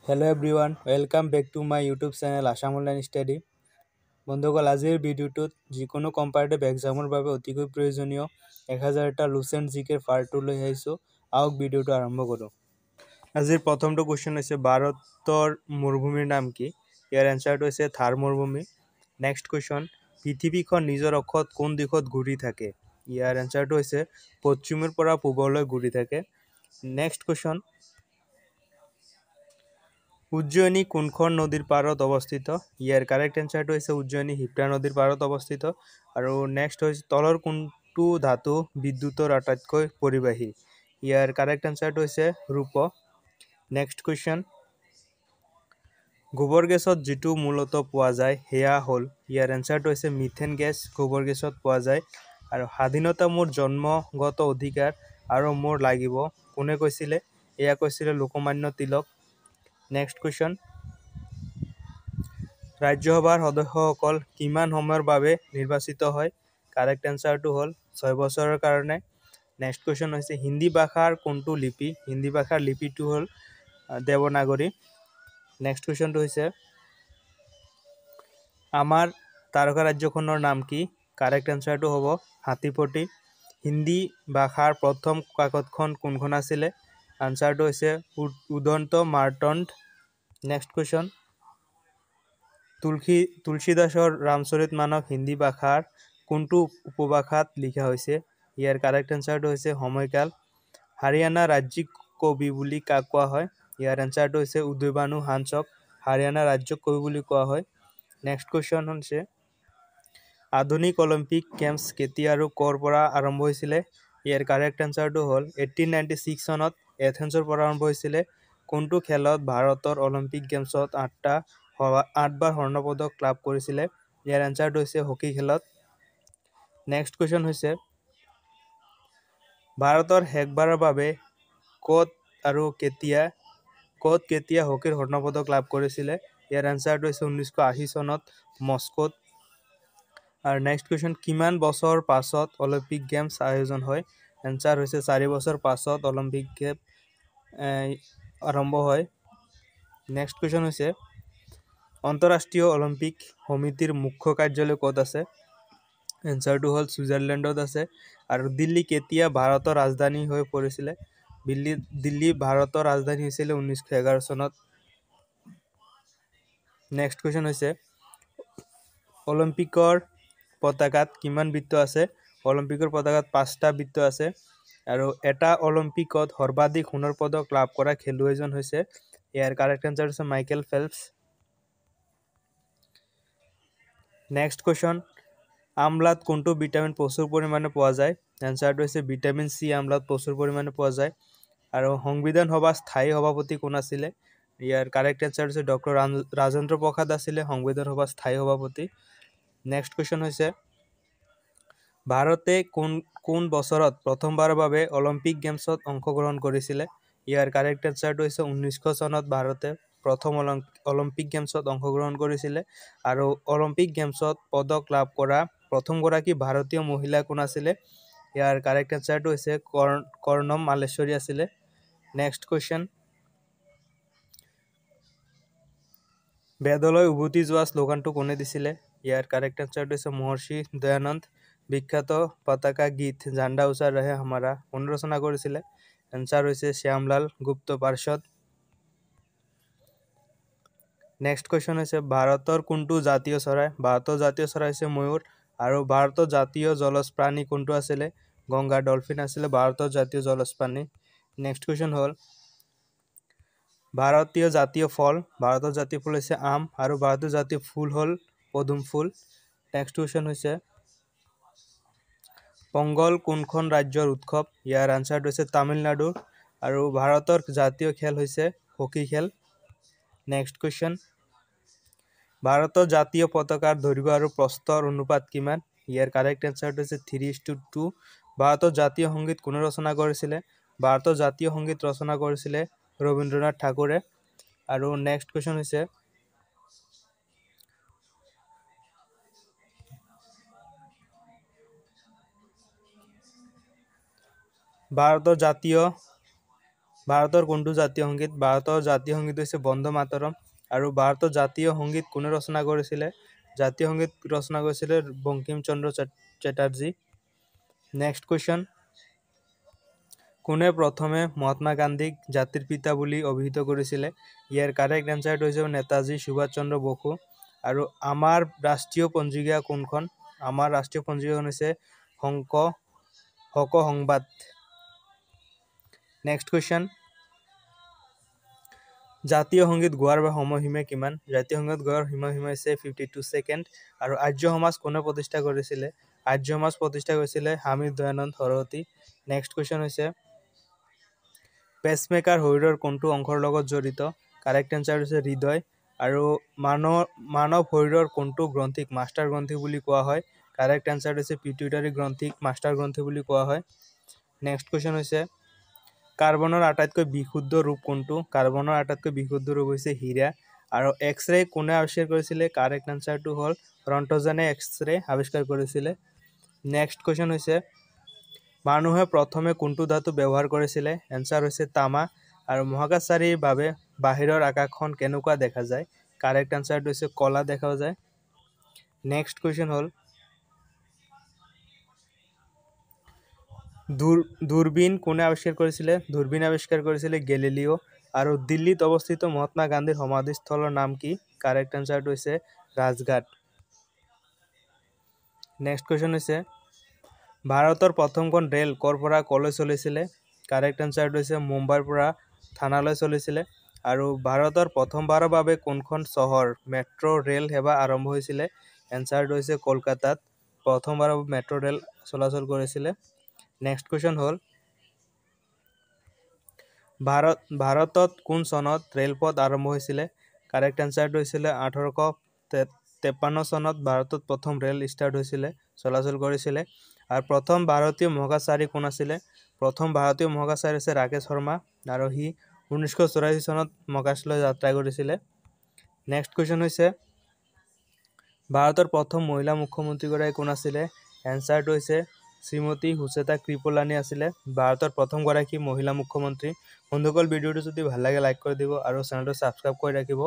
Hello everyone, welcome back to my YouTube channel Assam Online Study. বন্ধুসকল, আজিৰ ভিডিঅ'টোত যিকোনো কম্পাৰেটিভ এক্সামৰ বাবে অতিকৈ প্ৰয়োজনীয় 1000টা লুচেণ্ট জিকেৰ পাৰ্ট 2 লৈ আহিছোঁ। আহক ভিডিঅ'টো আৰম্ভ কৰোঁ। আজিৰ প্ৰথমটো কুৱেশ্যন হৈছে, ভাৰতৰ মৰুভূমিৰ নাম কি? ইয়াৰ এনচাৰটো হৈছে থাৰ মৰুভূমি। নেক্সট কুৱেশ্যন, পৃথিৱীখন নিজৰ অক্ষত কোন দিশত ঘূৰি থাকে? ইয়াৰ এনচাৰটো হৈছে পশ্চিমৰ পৰা পূবলৈ ঘূৰি থাকে। নেক্সট কুৱেশ্যন, উজ্জয়িনী কোনখন নদীৰ পাৰত অৱস্থিত? ইয়াৰ কাৰেক্ট এনচাৰটো হৈছে উজ্জয়িনী শিপ্ৰা নদীৰ পাৰত অৱস্থিত। আৰু নেক্সট হৈছে, তলৰ কোনটো ধাতু বিদ্যুতৰ আটাইতকৈ পৰিবাহী? ইয়াৰ কাৰেক্ট এনচাৰটো হৈছে ৰূপ। নেক্সট কুৱেশ্যন, গোবৰ গেছত যিটো মূলতঃ পোৱা যায় সেয়া হ'ল? ইয়াৰ এনচাৰটো হৈছে মিথেন গেছ গোবৰ গেছত পোৱা যায়। আৰু স্বাধীনতা মোৰ জন্মগত অধিকাৰ আৰু মোৰ লাগিব কোনে কৈছিলে? এয়া কৈছিলে লোকমান্য তিলক। নেক্সট কুৱেশ্যন, ৰাজ্যসভাৰ সদস্যসকল কিমান সময়ৰ বাবে নিৰ্বাচিত হয়? কাৰেক্ট এনচাৰটো হ'ল 6 বছৰৰ কাৰণে। নেক্সট কুৱেশ্যন হৈছে, হিন্দী ভাষাৰ কোনটো লিপি? হিন্দী ভাষাৰ লিপিটো হ'ল দেৱনাগৰী। নেক্সট কুৱেশ্যনটো হৈছে, আমাৰ তাৰকা ৰাজ্যখনৰ নাম কি? কাৰেক্ট এনচাৰটো হ'ব হাতীপটি। হিন্দী ভাষাৰ প্ৰথম কাকতখন কোনখন আছিলে? আনচাৰটো হৈছে উদন্ত মাৰ্তণ্ড। নেক্সট কুৱেশ্যন, তুলসীদাসৰ ৰামচৰিত মানস হিন্দী ভাষাৰ কোনটো উপভাষাত লিখা হৈছে? ইয়াৰ কাৰেক্ট এনচাৰটো হৈছে সময়কাল। হাৰিয়ানা ৰাজ্যিক কবি বুলি কাক কোৱা হয়? ইয়াৰ এনচাৰটো হৈছে উদয়ভানু হাঞ্চক হাৰিয়ানা ৰাজ্যিক কবি বুলি কোৱা হয়। নেক্সট কুৱেশ্যন হৈছে, আধুনিক অলিম্পিক গেমছ কেতিয়া আৰু ক'ৰ পৰা আৰম্ভ হৈছিলে? ইয়াৰ কাৰেক্ট এনচাৰটো হ'ল 1896 চনত এথেন্সৰ পৰা আৰম্ভ হৈছিলে। কোনটো খেলত ভাৰতৰ অলিম্পিক গেমছত 8বাৰ স্বৰ্ণ পদক লাভ কৰিছিলে? ইয়াৰ এনচাৰটো হৈছে হকী খেলত। নেক্সট কুৱেশ্যন হৈছে, ভাৰতৰ শেষবাৰৰ বাবে ক'ত আৰু কেতিয়া হকীৰ স্বৰ্ণ পদক লাভ কৰিছিলে? ইয়াৰ এনচাৰটো হৈছে 1980 চনত মস্কোত। আৰু নেক্সট কুৱেশ্যন, কিমান বছৰ পাছত অলিম্পিক গেমছ আয়োজন হয়? এনচাৰ হৈছে 4 বছৰ পাছত অলিম্পিক গেম আৰম্ভ হয়। নেক্সট কুৱেশ্যন হৈছে, আন্তঃৰাষ্ট্ৰীয় অলিম্পিক সমিতিৰ মুখ্য কাৰ্যালয় ক'ত আছে? এনচাৰটো হ'ল ছুইজাৰলেণ্ডত আছে। আৰু দিল্লী কেতিয়া ভাৰতৰ ৰাজধানী হৈ পৰিছিলে? দিল্লী ভাৰতৰ ৰাজধানী হৈছিলে 1911 চনত। নেক্সট কুৱেশ্যন হৈছে, অলিম্পিকৰ পতাকাত কিমান বৃত্ত আছে? অলিম্পিকৰ পতাকাত 5টা বৃত্ত আছে। আৰু এটা অলিম্পিকত সৰ্বাধিক সোণৰ পদক লাভ কৰা খেলুৱৈজন হৈছে? ইয়াৰ কাৰেক্ট এনচাৰ হৈছে মাইকেল ফেল্পছ। নেক্সট কুৱেশ্যন, আমলাত কোনটো ভিটামিন প্ৰচুৰ পৰিমাণে পোৱা যায়? এনচাৰটো হৈছে ভিটামিন চি আমলাত প্ৰচুৰ পৰিমাণে পোৱা যায়। আৰু সংবিধান সভাৰ স্থায়ী সভাপতি কোন আছিলে? ইয়াৰ কাৰেক্ট এনচাৰ হৈছে ডক্টৰ ৰাজেন্দ্ৰ প্ৰসাদ আছিলে সংবিধান সভাৰ স্থায়ী সভাপতি। নেক্সট কুৱেশ্যন হৈছে, ভাৰতে কোন বছৰত প্ৰথমবাৰৰ বাবে অলিম্পিক গেমছত অংশগ্ৰহণ কৰিছিলে? ইয়াৰ কাৰেক্ট এনচাৰটো হৈছে 1900 চনত ভাৰতে প্ৰথম অলিম্পিক গেমছত অংশগ্ৰহণ কৰিছিলে। আৰু অলিম্পিক গেমছত পদক লাভ কৰা প্ৰথমগৰাকী ভাৰতীয় মহিলা কোন আছিলে? ইয়াৰ কাৰেক্ট এনচাৰটো হৈছে কৰ্ণম মালেশ্বৰী আছিলে। নেক্সট কুৱেশ্যন, বেদলৈ উভতি যোৱা শ্লোগানটো কোনে দিছিলে? ইয়াৰ কাৰেক্ট এনচাৰটো হৈছে মহৰ্ষি দয়ানন্দ। বিখ্যাত পতাকা গীত ঝাণ্ডা উঁচা ৰহে হামাৰা কোনে ৰচনা কৰিছিলে? এনচাৰ হৈছে শ্যামলাল গুপ্ত পাৰ্ষদ। নেক্সট কুৱেশ্যন হৈছে, ভাৰতৰ কোনটো জাতীয় চৰাই? ভাৰতৰ জাতীয় চৰাই হৈছে ময়ূৰ। আৰু ভাৰতৰ জাতীয় জলজ প্ৰাণী কোনটো আছিলে? গংগা ডলফিন আছিলে ভাৰতৰ জাতীয় জলজ প্ৰাণী। নেক্সট কুৱেশ্যন হ'ল, ভাৰতীয় জাতীয় ফল? ভাৰতৰ জাতীয় ফল হৈছে আম। আৰু ভাৰতীয় জাতীয় ফুল হ'ল পদুম ফুল। নেক্সট কুৱেশ্যন হৈছে, পংগল কোনখন ৰাজ্যৰ উৎসৱ? ইয়াৰ আনচাৰটো হৈছে তামিলনাডুৰ। আৰু ভাৰতৰ জাতীয় খেল হৈছে হকী খেল। নেক্সট কুৱেশ্যন, ভাৰতৰ জাতীয় পতাকাৰ দৈৰ্ঘ্য আৰু প্ৰস্থৰ অনুপাত কিমান? ইয়াৰ কাৰেক্ট এনচাৰটো হৈছে 3:2। ভাৰতৰ জাতীয় সংগীত কোনে ৰচনা কৰিছিলে? ভাৰতৰ জাতীয় সংগীত ৰচনা কৰিছিলে ৰবীন্দ্ৰনাথ ঠাকুৰে। আৰু নেক্সট কুৱেশ্যন হৈছে, ভাৰতৰ জাতীয় ভাৰতৰ কোনটো জাতীয় সংগীত? ভাৰতৰ জাতীয় সংগীত হৈছে বন্দে মাতৰম। আৰু ভাৰতৰ জাতীয় সংগীত কোনে ৰচনা কৰিছিলে? জাতীয় সংগীত ৰচনা কৰিছিলে বংকিম চন্দ্ৰ চেটাৰ্জী। নেক্সট কুৱেশ্যন, কোনে প্ৰথমে মহাত্মা গান্ধীক জাতিৰ পিতা বুলি অভিহিত কৰিছিলে? ইয়াৰ কাৰেক্ট এনচাৰটো হৈছে নেতাজী সুভাষ চন্দ্ৰ বসু। আৰু আমাৰ ৰাষ্ট্ৰীয় পঞ্জিকা কোনখন? আমাৰ ৰাষ্ট্ৰীয় পঞ্জিকাখন হৈছে শক সংবাদ। নেক্সট কুৱেশ্যন, জাতীয় সংগীত গোৱাৰ বাবে সময়সীমা কিমান? জাতীয় সংগীত গোৱাৰ সময়সীমা হৈছে 52 ছেকেণ্ড। আৰু আৰ্য সমাজ কোনে প্ৰতিষ্ঠা কৰিছিলে? আৰ্য সমাজ প্ৰতিষ্ঠা কৰিছিলে স্বামী দয়ানন্দ সৰস্বতী। নেক্সট কুৱেশ্যন হৈছে, পেচমেকাৰ শৰীৰৰ কোনটো অংশৰ লগত জড়িত? কাৰেক্ট এনচাৰ হৈছে হৃদয়। আৰু মানৱ শৰীৰৰ কোনটো গ্ৰন্থিক মাষ্টাৰ গ্ৰন্থি বুলি কোৱা হয়? কাৰেক্ট এনচাৰ হৈছে পিটুইটাৰী গ্ৰন্থিক মাষ্টাৰ গ্ৰন্থি বুলি কোৱা হয়। নেক্সট কুৱেশ্যন হৈছে, কাৰ্বনৰ আটাইতকৈ বিশুদ্ধ ৰূপ কোনটো? কাৰ্বনৰ আটাইতকৈ বিশুদ্ধ ৰূপ হৈছে হীৰা। আৰু এক্স ৰে কোনে আৱিষ্কাৰ কৰিছিলে? কাৰেক্ট এনচাৰটো হ'ল ৰণ্টজেনে এক্স ৰে আৱিষ্কাৰ কৰিছিলে। নেক্সট কুৱেশ্যন হৈছে, মানুহে প্ৰথমে কোনটো ধাতু ব্যৱহাৰ কৰিছিলে? এনচাৰ হৈছে তামা। আৰু মহাকাশচাৰীৰ বাবে বাহিৰৰ আকাশখন কেনেকুৱা দেখা যায়? কাৰেক্ট এনচাৰটো হৈছে ক'লা দেখা যায়। নেক্সট কুৱেশ্যন হ'ল, দূৰবীন কোনে আৱিষ্কাৰ কৰিছিলে? দূৰবীন আৱিষ্কাৰ কৰিছিলে গেলিলিঅ'। আৰু দিল্লীত অৱস্থিত মহাত্মা গান্ধীৰ সমাধিস্থলৰ নাম কি? কাৰেক্ট এনচাৰটো হৈছে ৰাজঘাট। নেক্সট কুৱেশ্যন হৈছে, ভাৰতৰ প্ৰথমখন ৰেল ক'ৰ পৰা ক'লৈ চলিছিলে? কাৰেক্ট এনচাৰটো হৈছে মুম্বাইৰ পৰা থানালৈ চলিছিলে। আৰু ভাৰতৰ প্ৰথমবাৰৰ বাবে কোনখন চহৰ মেট্ৰ' ৰেল সেৱা আৰম্ভ হৈছিলে? এনচাৰটো হৈছে কলকাতাত প্ৰথমবাৰৰ বাবে মেট্ৰ' ৰেল চলাচল কৰিছিলে। নেক্সট কুৱেশ্যন হ'ল, ভাৰতত কোন চনত ৰেলপথ আৰম্ভ হৈছিলে? কাৰেক্ট এনচাৰটো হৈছিলে 1853 চনত ভাৰতত প্ৰথম ৰেল ষ্টাৰ্ট হৈছিলে, চলাচল কৰিছিলে। আৰু প্ৰথম ভাৰতীয় মহাকাশচাৰী কোন আছিলে? প্ৰথম ভাৰতীয় মহাকাশচাৰী হৈছে ৰাকেশ শৰ্মা আৰু সি 1984 চনত মহাকাশলৈ যাত্ৰা কৰিছিলে। নেক্সট কুৱেশ্যন হৈছে, ভাৰতৰ প্ৰথম মহিলা মুখ্যমন্ত্ৰীগৰাকী কোন আছিলে? এনচাৰটো হৈছে শ্ৰীমতী সুচেতা কৃপলানী আছিলে ভাৰতৰ প্ৰথমগৰাকী মহিলা মুখ্যমন্ত্ৰী। বন্ধুসকল, ভিডিঅ'টো যদি ভাল লাগে লাইক কৰি দিব আৰু চেনেলটো ছাবস্ক্ৰাইব কৰি ৰাখিব।